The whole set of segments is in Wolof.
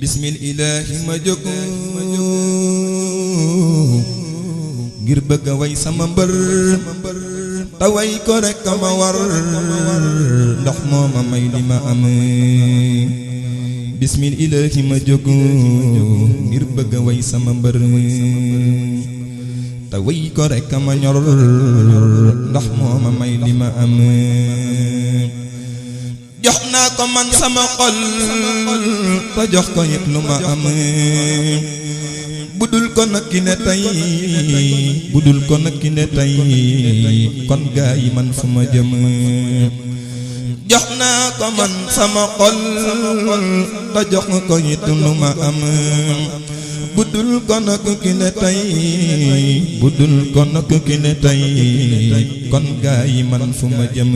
bismil ilaahi ma jóg ngir bëgg a way sama mbër te way ko rekk ma war ndax moo ma may li ma am bismil ilaahi ma jóg ngir bëgg a way sama mbër te way ko rekk ma ñor ndax moo ma may li ma am jox naa ko man sama xol te jox ko it lu ma am budul ko nag ki ne tey budul ko nag ki ne tey kon gaa yi man fu ma jëm jox naa ko man sama xol te jox ko it lu ma am budul ko nag ki ne tey budul ko nag ki ne tey kon gaa yi man fu ma jëm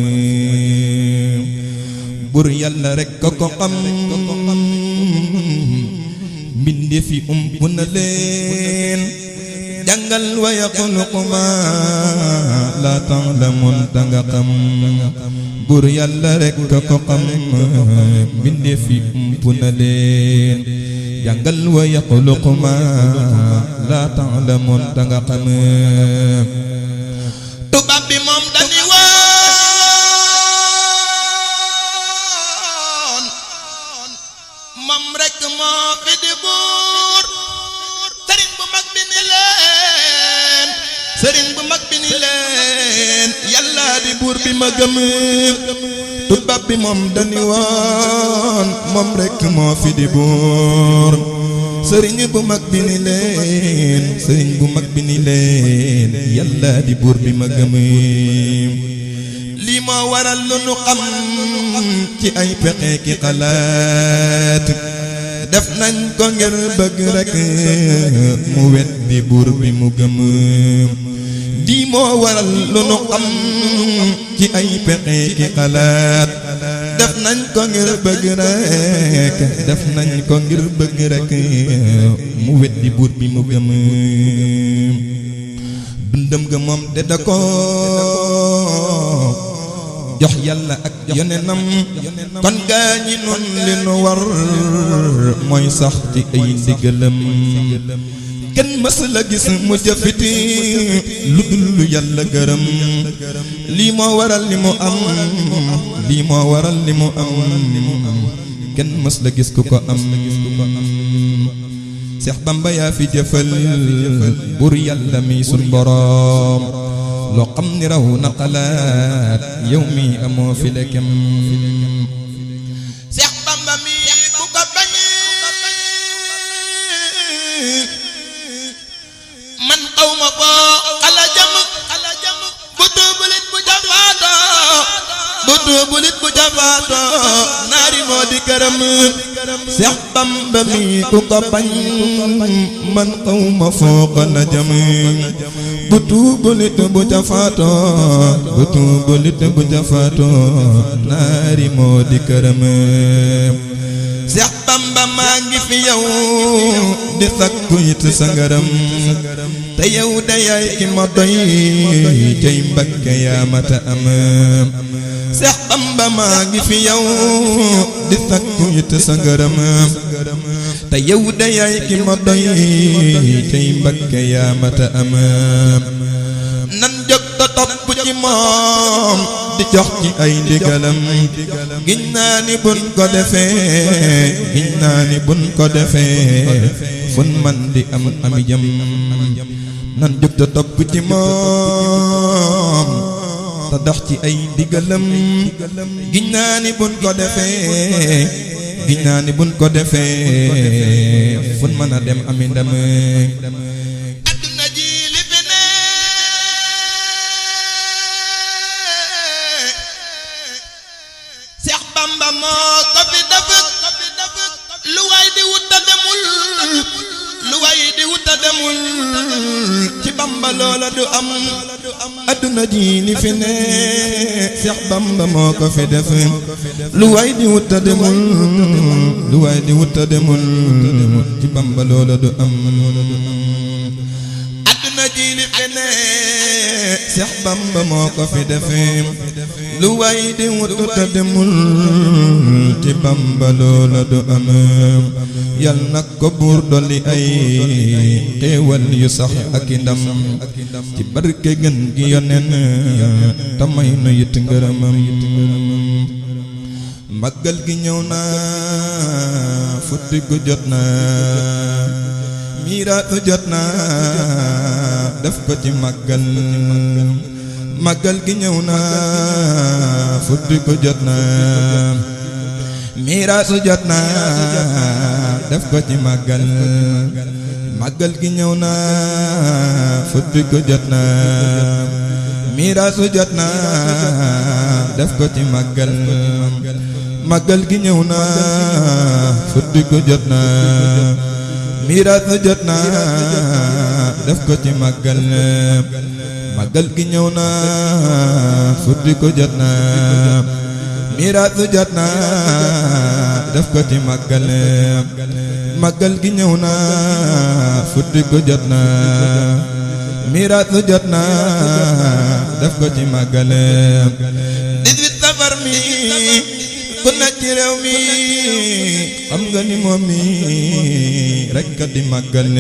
bur yàlla rekk ko xam mbindeef yi ump na leen jàngal wa yaxluqu ma la ta'lamun ta nga xam bur yàlla rekk ko xam mbindeef yi ump na leen jàngal wa yaxluqu ma la ta'lamun ta nga xam tubaab bi moom dañuy moom rekk moo fi di buur sëriñ bu mag bi ni leen sëriñ bu mag bi ni leen yàlla di buur bi ma gëm tubaab bi moom dañu woon moom rekk moo fi di buur sëriñ bu mag bi ni leen sëriñ bu mag bi ni leen yàlla di buur bi ma gëm lii moo waral lu nu xam ci ay pexe ki xalaat def nañ ko ngir bëgg rekk mu weddi buur bi mu gëm lii moo waral lu nu xam ci ay pexe ki xalaat def nañ ko ngir bëgg rekk def nañ ko ngir bëgg rekk mu weddi buur bi mu gëm dundam ga moom de da ko jox yàlla ak yonenam kon gaa ñi nun li nu war mooy sax ci ay ndigalam kenn mës la gis mu jëfiti lu dul lu yàlla gërëm lii moo waral li mu am lii moo waral li mu am kenn mës la gis ku ko am Seex Bamba yaa fi jëfal buur yàlla mi sun boroom loo xam ni raw na xalaat yow mi amoo fi lekem Seex Bamba mi ku ko bañ man xaw ma ko xala jam bu tuubulit bu jafaato bu tuubulit bu jafaato naari moo di këram Seex Bamba mi ku ko bañ man xaw ma foo xala jam bu tuubulit bu jafaatoo bu tuubulit bu jafaatoo naari moo di këram Seex Bamba maa ngi fi yow di sakku it sa ngërëm te yow de yaay ki ma doy cay Mbakke yaa mata am Seex Bamba maa ngi fi yow di sakku it sa ngërëm te yow de yaay ki ma doy cay Mbakke yaa mata am nan jóg te topp ci moom di jox ci ay ndigalam giñ naa ni buñ ko defee giñ naa ni buñ ko defee fun man di am ami jam nan jóg te topp ci moom te dox ci ay ndigalam giñ naa ni buñ ko defee giñ naa ni buñ ko defee fun mën a dem ami ndam Bamba moo ko fi def lu waay di wuta demul lu waay di wuta demul ci Bamba loola du am adduna ji li fi ne Seex Bamba moo ko fi def lu waay di wuta demul lu waay di wuta demul ci Bamba loola du am adduna ji li fi ne Seex Bamba moo ko fi def lu way di wutu te demul ci Bamba loola du am yal na ko buur dolli ay xéewal yu sax ak i ndam ci barke gën gi yonen te may nu it ngërëmam màggal gi ñëw na futti gu jot na miiraatu jot na def ko ci màggal màggal gi ñëw na futti gu jot na miiraatu jot na def ko ci màggal màggal gi ñëw na futti gu jot na miiraatu jot na def ko ci màggal màggal gi ñëw na futti gu jot na miiraatu jot na def ko ci màggal màggal gi ñëw na futti gu jot na miiraatu jot na def ko ci màggal màggal gi ñëw na futti gu jot na miiraatu jot na def ko ci màggal 18 safar mi ku nekk ci réew mi xam nga ni moom mi rekk di màggal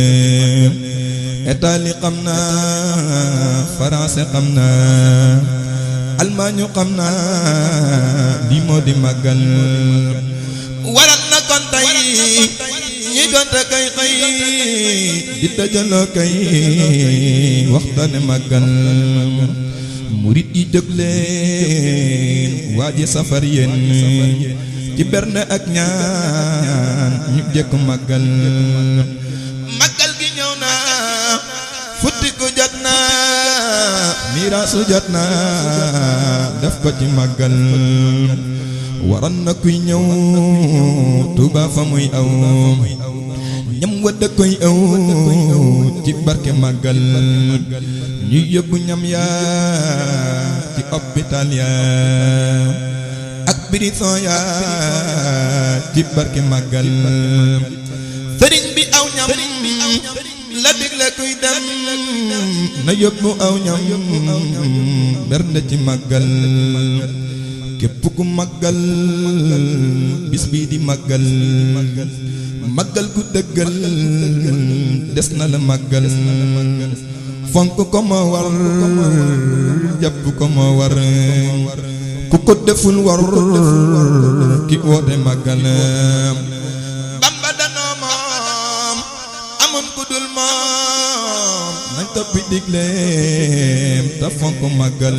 Italie xam na France xam na Allemagne xam na lii moo di màggal waral na kon tey ñi gonte kay xëy di dajaloo kay waxtaane màggal murit yi jóg leen waaji safar yéen ci berne ak ñaan ñu jekk màggal màggal gi ñëw na futti ko jot na miraasu jot na def ko ci màggal waran na kuy ñëw Tuuba fa muy aw ñam wadda koy aw ci barke màggal ñuy yóbbu ñam yaa ci hôpital yaa ak prison yaa ci barke màggal sëriñ bi aw ñam la digle kuy dem na yóbbu aw ñam bernde ci màggal képp ku màggal bis bii di màggal màggal ku dëggal des na la màggal fonk ko moo war jàpp ko moo war ku ko deful war ki woote màggal Bamba danoo moom amoon ku dul moom nañ toppi digleem te fonk màggal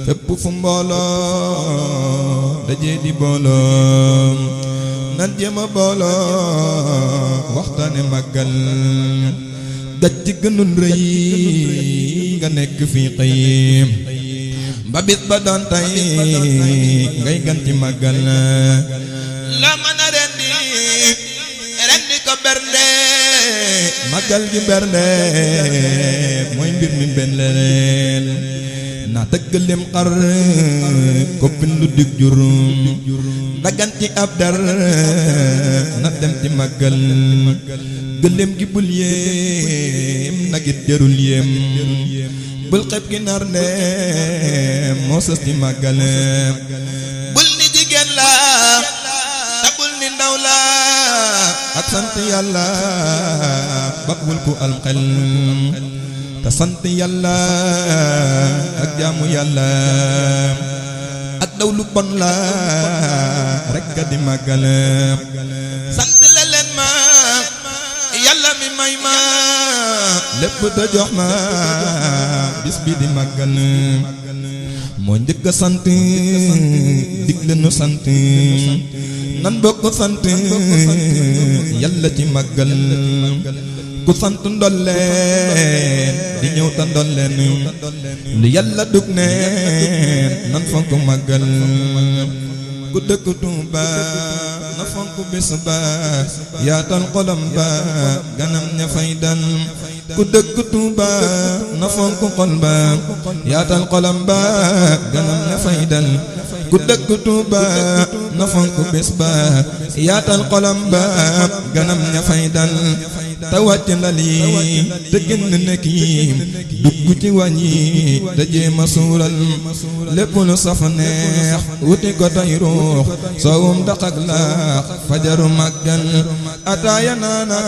fépp fu mbooloo dajee di booloo nan jéem a booloo waxtaane màggal daj ci gënul rëy nga nekk fii xëy ba bis ba doon tey ngay gan ci màggal la mën a rendi ko bernde màggal gi bernde mooy mbir mi benn leen na tëggalim xar ko pindu dig jurum dagan ci ab dar na dem ci màggal gëléem gi bul yéem nagit jarul yéem bul xeb gi nar ndeem moo sës ci màggal bul ni jigéen la te bul ni ndaw la ak sant yàlla ba bul ku al xel te sant yàlla ak jaamu yàlla ak daw lu bon la rekk di màggal sant la leen ma yàlla mi may ma lépp da jox ma bis bi di màggal moo njëkk a sant digle nu sant nan bokk sant yàlla ci màggal ku sant ndolleen di ñëw ta ndolleen lu yàlla dug neen nan fonk màggal ku dëkk Tuuba na fonk bés ba yaatal xolam ba ganam ña fay dal ku dëkk Tuuba na fonk xol ba yaatal xolam ba ganam ña fay dal ku dëkk Tuuba na fonk bés ba yaatal xolam ba ganam ña fay dal te wàcc ndal yi te génn nekk yi dugg ci wàññi te jéema suural lépp lu saf neex wuti ko tay ruux soowum daq ak laax fajaru màggal ataaya naana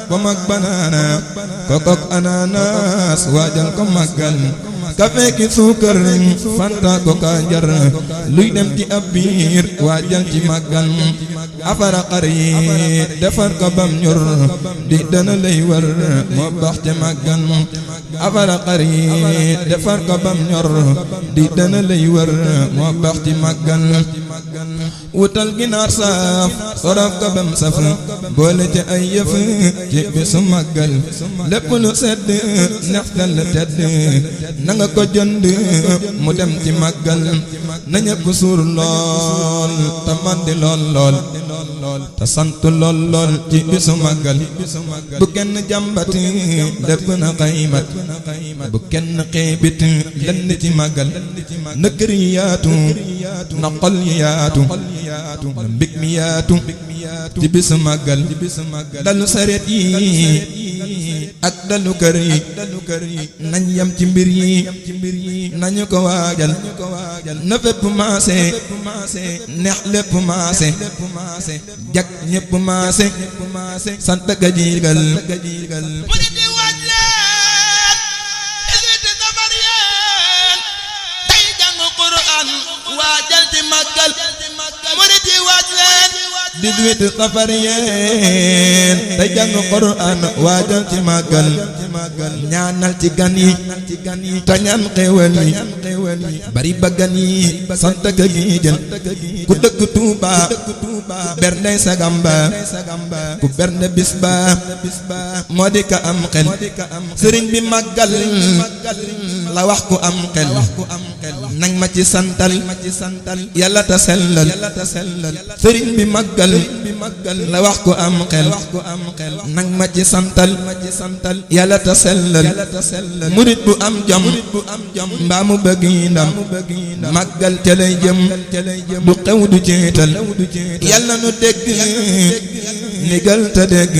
ba mag banaana kokok ananas waajal ko màggal kafe ki suukar fanta ko kanjar luy dem ci ab biir waajal ci màggal afara xar yi defar ko bam ñor di dana lay war moo baax ca màggal afara xar yi defar ko bam ñor di dana lay war moo baax ci màggal wutal ginaar saaf sorof ko bam saf boole ci ay yëf ci bisu màggal lépp lu sedd neex dal tedd na nga ko jënd mu dem ci màggal na ñépp suur lool te mandi lool lool te sant lool lool ci bisu màggal bu kenn jàmbati lépp na xaymat bu kenn xeebit lenn ci màggal na kër yi yaatu na xol yi yaatu na mbég mi yaatu ci bisu màggal dalu sareet yi ak dalu kër yi nañ yam ci mbir yi nañu ko waajal na fépp maase neex lépp maase jak ñépp maase sant ga jiigal mu di di waaj leen isiti safar yeen tey jàng Qur'an waajal ci màggal mu di di waaj leen 18 safar yeen tey jàng Qur'an waajal ci màggal ñaanal ci gan yi te ñaan xéewal yi bari ba gan yi sant ka gi jël ku dëkk Tuuba bernde sagam ba ku bernde bis ba moo di ka am xel sëriñ bi màggal la wax ku am xel nang ma ci santal yàlla ta sellal sëriñ bi màggal la wax ku am xel nang ma ci santal yàlla ta sellal murit bu am jom mbaa mu bëgg ndam màggal ca lay jëm du xew du ceetal yàlla nu dégg nigal te dégg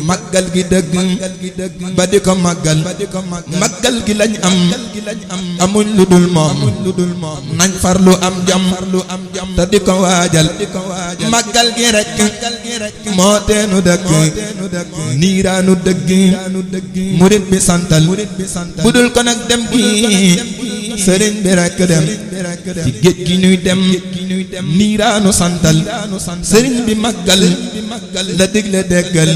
màggal gi dëgg ba di ko màggal màggal gi lañ am amuñ lu dul moom nañ farlu am jam te di ko waajal màggal gi rekk moo teenu dëgg niiraanu dëgg murit bi santal budul ko nag dem gi sëriñ bi rekk dem ci géej gi ñuy dem niiraanu santal sëriñ bi màggal la digle déggal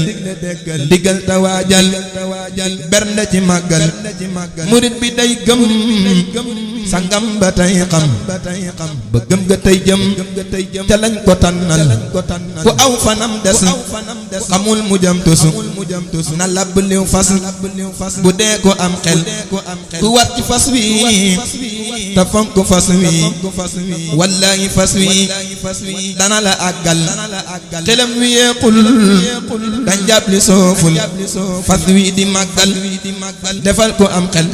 digal ta waajal bernde ci màggal murit bi day gëm sangam ba tey xam ba gëm ga tey jëm ca lañ ko tànnal ku aw fanam des ku xamul mu jëm tusu na labb liw fas bu dee ko am xel ku war ci fas wi te fonk fas wi wallaahi fas wi dana la àggal xelam wi yeexul dañ jàpp li sooful fas wi di màggal defal ko am xel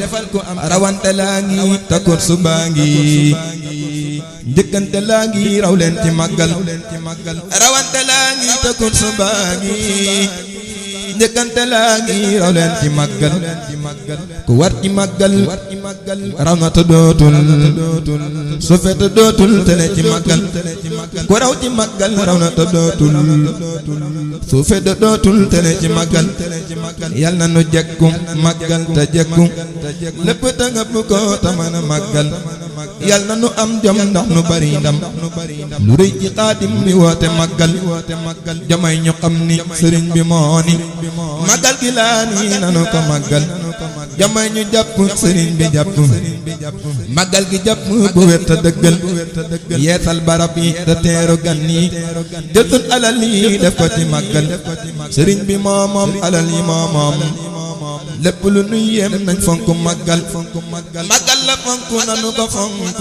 rawante laa ngi takkoot subaa ngi njëkkante laa ngi raw leen ci màggal rawante laa ngi takkoot subaa ngi njëkkante laa ngi raw leen ci màggal ku war ci màggal raw na te dootul su fete dootul tele ci màggal ku raw ci màggal raw na te dootul su fete dootul tele ci màggal yal na nu jekku màggal te jekku lépp te ngëpp ko te mën a màggal yal na nu am jom ndax nu bari ndam lu rëy ci xaadim mi woote màggal jamay ñu xam ni sëriñ bi moo ni màggal gi laa nii nanu ko màggal jamay ñu jàpp sëriñ bi jàpp màggal gi jàpp bu wér te dëggal yeesal barab yi te teeru gan yi jël sun alal yi def ko ci màggal sëriñ bi moo moom alal yi moo moom lépp lu nuy yem nañ fonk màggal màggal la fonk nanu ko fonk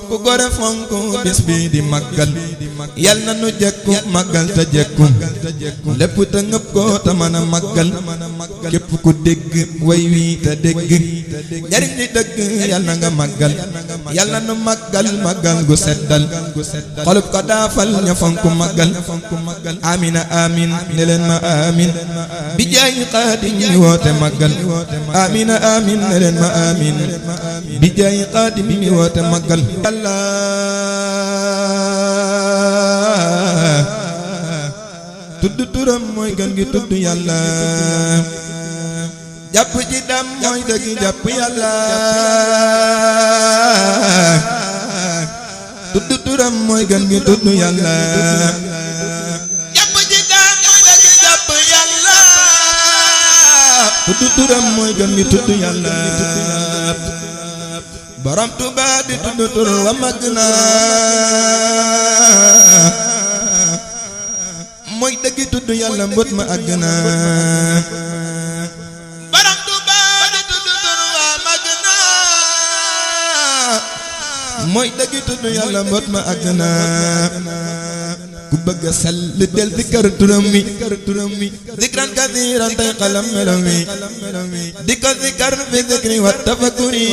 ku gore fonk bis bi di màggal yal na nu jekku màggal te jekku lépp te ngëp ko te mën a màggal képp ku dégg way wi te dégg njariñ li dëgg yal na nga màggal yal na nu màggal màggal gu seddal xolub ko daafal ña fonku màggal amina amin ne leen ma amin bi jaay xaadim mi woote màggal amina amin ne leen ma amin bi jaay xaadim mi woote màggal yàlla tudd turam mooy gën gi tudd yàlla jàpp ci dam mooy dëgg jàpp yàlla tudd turam mooy gën gi tudd yàlla jàpp ci dam mooy dëgg jàpp yàlla tudd turam mooy gën gi tudd yàlla borom Tuubaa di tudd tur wa mag na mooy dëgg tudd yàlla mbot ma àgg na borom Tuubaa di tudd tur wa mag na mooy dëgg tudd yàlla mbot ma àgg na ku bëgg a sell del dikkar turam mi dikran kasiiran tey xalam melam mi di ko dikkar fi dikri wa tafakkuri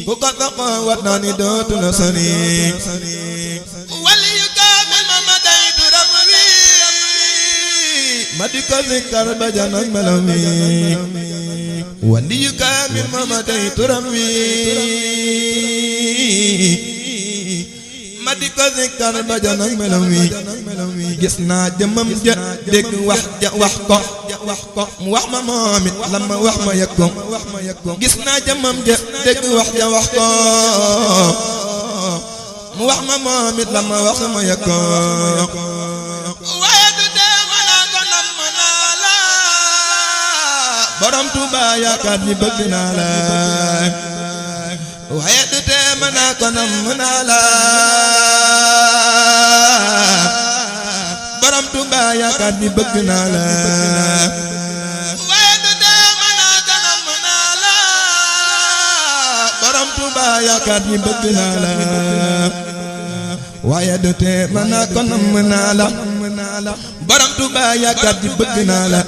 ku ko taxoo wat naa ni dootu la sori wali yu kaamil ma day turam wi ma di ko dikkar ba janag melam mi wali yu kaamil ma day turam wi ma di ko zikkar ba janag melam wi gis naa jëmam ja dégg wax ja wax ko mu wax ma moom it la ma wax ma yëg ko gis naa jëmam ja dégg wax ja wax ko mu wax ma moom it la ma wax ma yëg ko waaye du dee ma naa ko nam ma naa la borom Tuubaa yaakaar ni bëgg naa la waaye du tee ma naa ko nam naa la borom Tuubaa yaakaar ni bëgg naa la waaye du tee ma naa ko nam naa la borom Tuubaa yaakaar ni bëgg naa la waaye du tee ma naa ko nam naa la borom Tuubaa yaakaar ni bëgg naa la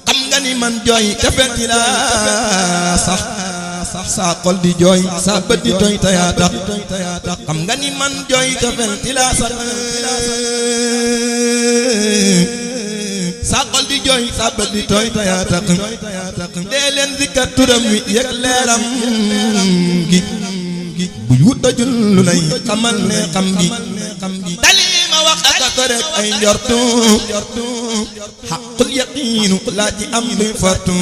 xam nga ni man jooy te fekk la sax saa xol di jooy saa bët di tooy te yaa tax xam nga ni man jooy te fel ti laa sax saa xol di jooy saa bët di tooy te yaa tax dee leen zikkar turam wi yëg leeram gi buy wut a jul lu lay xamal ne xam gi dali ma wax ak ko rek ay njortu xaqul yaqiinu laa ci am luy fartu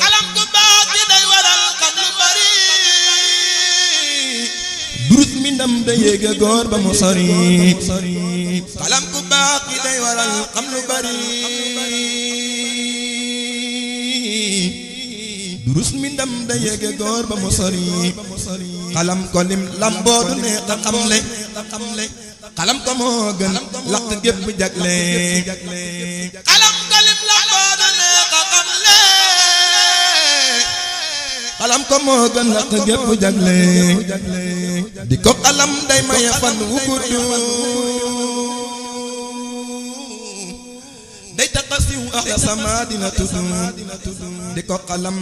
alam ku baax gi day waral xam lu bari durus mi ndam da yéega góor ba mu sori alam ku baax gi day waral xam lu bari durus mi ndam da yéega góor ba mu sori xalam ko lim lamboo du neex a xamle xalam ko moo gën lakk gépp jagle xalam ko lim lamboo du neex a xamle xalam ko moo gën lakk gépp jagle di ko xalam day maye fan wu gudd day taxa siw axla sama dina tudd di ko xalam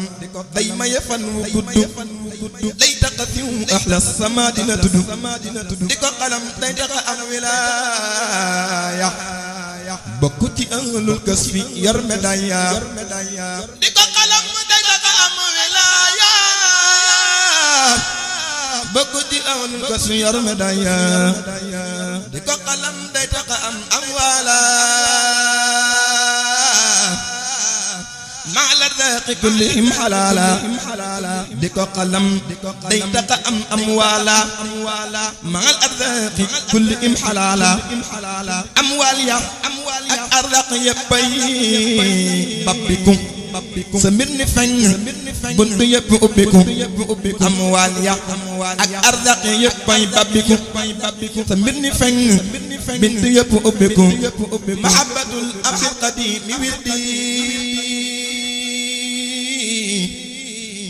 day maye fan wu gudd day taxa siw axla sama dina tudd di ko xalam day taxa am wilaaya bokk ci ahlul kasfi yor medaya di ko xalam day taxa am wilaaya bokk ci ahlul kasfi yor medaya di ko xalam day taxa am wala مع الأرزاق كلهم حلالا ديكو قلم دي تقى أموالا مع الأرزاق كلهم حلالا أمواليا الأرزاق يبي بابكم سمرني فن بنت يبي أبكم أمواليا الأرزاق يبي بابكم سمرني فن بنت يبي أبكم محبة الأب القديم وردي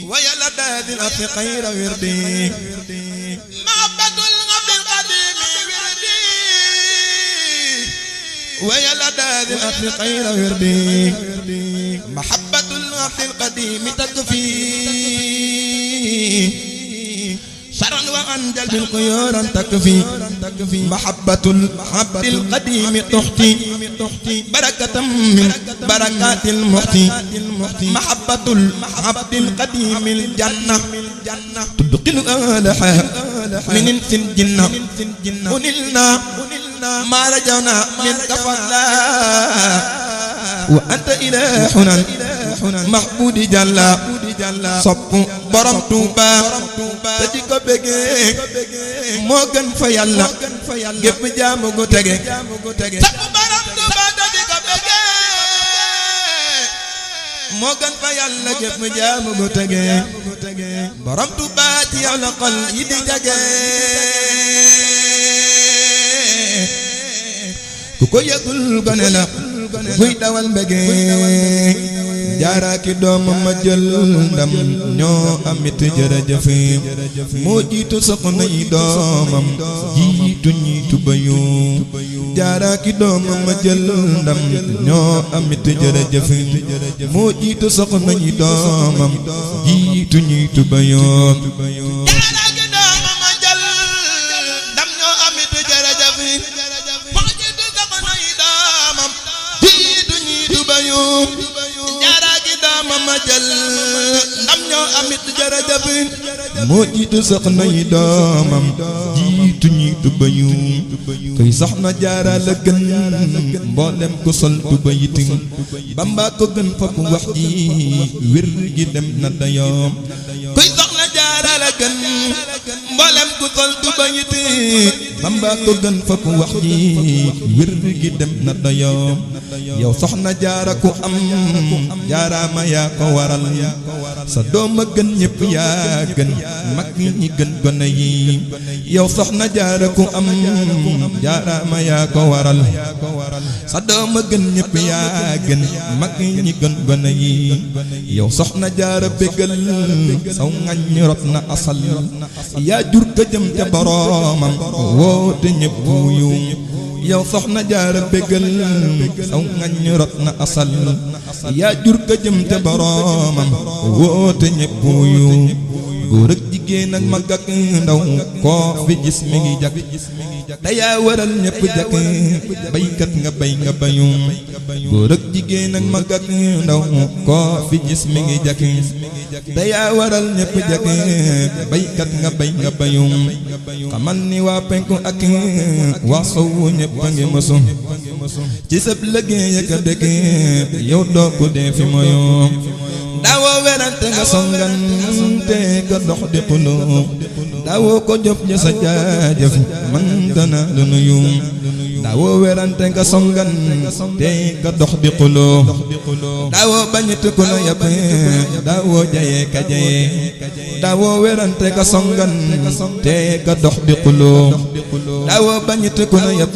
ويا داذ الأخ خير وردي محبة العبد القديم وردي ويا لداذ الأخ خير وردي محبة العبد القديم تكفي شرا وأنجل بالخيار تكفي محبة العبد القديم تحتي بركة من بركات المحتي محبة العبد القديم الجنة تدخل أهلها من انس الجنة ونلنا ما رجونا منك فضلا وأنت إلهنا محبود جلا صب برم توبا تديكو بيجي موغن فيالا جيب جامو غو تيجي صب برم توبا تديكو بيجي موغن فيالا جيب جامو غو تيجي برم توبا تي على قل يدي جاجي كوكو يقول غنلا kuy dawal mbëggee jaaraaki doom ma jël ndam ñoo amit jërëjëf moo jiitu soxna yi doomam jiitu ñiitu bayu jaaraaki doom ma jël ndam ñoo amit jërëjëf moo jiitu soxna yi doomam jiitu ñiitu bayu jaaraaki doomam ma jël ndam ñoo amit jërëjëf moo jiitu soxna yi doomam jiitu ñi tubayu koy soxna jaara la gën mboolem ko sol tubayit Bamba ko gën fop wax ji wér gi dem na dayoom koy soxna jaara la gën mboolem ko sol tubayit Bamba ko gën fop wax ji wér gi dem na dayoom yow soxna jaara ku am jaaraama yaa ko waral sa doom a gën ñëpp yaa gën mag ñi gën gone yi yow soxna jaara ku am jaaraama yaa ko waral sa doom a gën ñëpp yaa gën mag ñi gën gone yi yow soxna jaara bégal saw ngañ rot na asal yaa jur ka jëm ca boroomam woote ñëpp yu yow soxna jaara bégal saw ngañ rot na asal yaa jur ka jëm ca boroomam woote ñëpp yu góor ak jigéen ak mag ak ndaw koo fi gis mi ngi jak te yaa waral ñëpp jak baykat nga bay nga bayu góor ak jigéen ak mag ak ndaw koo fi gis mi ngi jak te yaa waral ñëpp jak baykat nga bay nga bayu xamal ni waa penku ak waa sowu ñëpp a ngi mësu ci sab liggéey ak dëkk yow doo ko dee fi moyo daawoo werante nga songante ka dox di xuloo daawoo ko jëf ja sa jaajëf man dana la nuyu daawoo werante nga songante ka dox di xuloo daawoo bañit ku la yàpp daawoo jayee ka jayee daawoo werante nga songante ka dox di xuloo daawoo bañit ku la yàpp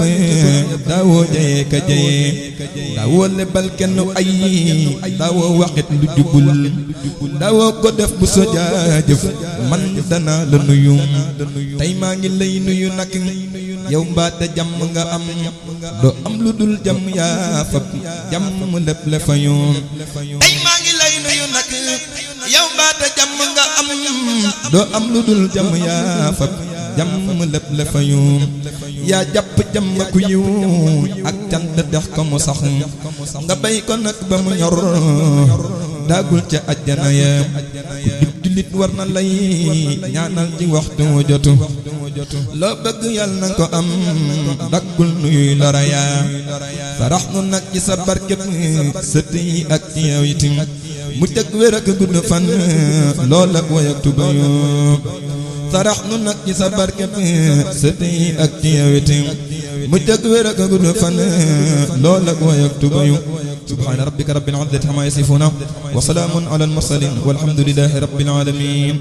daawoo jayee ka jayee daawoo lebal kenn ay daawoo waxit lu jubul daawoo ko def bu sa jaajëf man dana la nuyu tey maa ngi lay nuyu nag yow mbaate jàmm nga am doo am lu dul jàmm yaa fab jàmm lépp le fa yoon tey maa ngi lay nuyu nag yow mbaate jàmm nga am doo am lu dul jàmm yaa fab jàmm lépp le fa yoon yaa jàpp jàmm ku yiw ak cant dex ko mu sax nga bay ko nag ba mu ñor daagul ca àjjana ya ku dib jullit war na lay ñaanal ci waxtu wu jotu loo bëgg yàlla na ko am daggul nuyu lora yaa sarax nu nag ci sa barkeb sët yi ak ci yow itam mu teg wér ak gudd fan lool ak way ak tubayu sarax nu nag ci sa barkeb sët yi ak ci yow itam mu teg wér ak gudd fan lool ak way ak tubayu subhaana rabbika rabbil izzati ammaa yasifuuna wa salaamun alal mursaliin walhamdulillaahi rabbil aalamiin